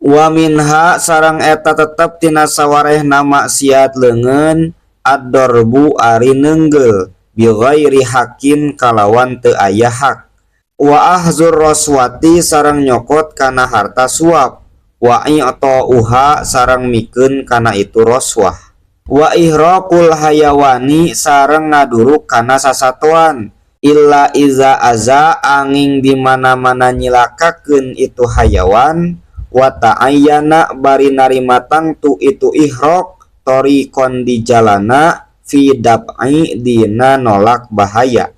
Wa minha sareng eta tetep tina sawarehna maksiat leungeun ad-darbu ari neunggeul bi ghairi haqqin kalawan teu aya hak. Wa akhzur roswati sareng nyokot kana harta suap, wa i'ta'uha sareng mikeun kana itu roswah. Wa ihraqul hayawani sareng ngaduruk kana sasatoan, illa iza aza anging di mana-mana nyilakakeun itu hayawan, wa ta'ayyana bari narima tangtu itu ihraq tariqon di jalana fi dab'i dina nolak bahaya.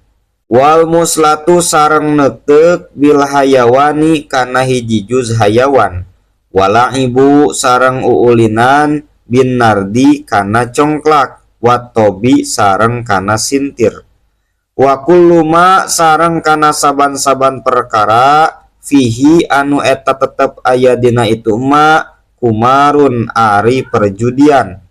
Wal muslatu sareng neuteuk bil hayawani kana hiji juz hayawan, walaibu sareng uulinan bin nardi kana congklak, watobi sareng kana sintir. Wa kullu ma sareng kana saban-saban perkara fihi anu eta tetep aya dina itu ma kumarun ari perjudian,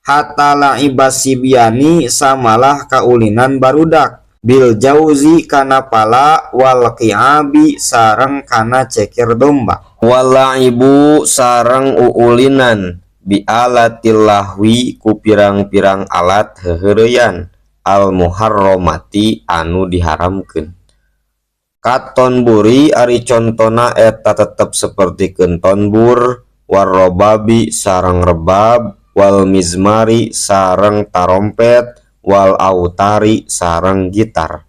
hatta la'ibas sibyani samalah kaulinan barudak bil jauzi kana pala, wal qi'abi sareng kana ceker domba. Walaibu sareng uulinan bi alatil lahwi ku pirang-pirang alat heuheureyan al muharramati anu diharamkeun. Katonburi ari contona eta tetep sapertikeun tonbur, warrobabi sareng rebab, wal mizmari sareng tarompet, wal autari sareng gitar.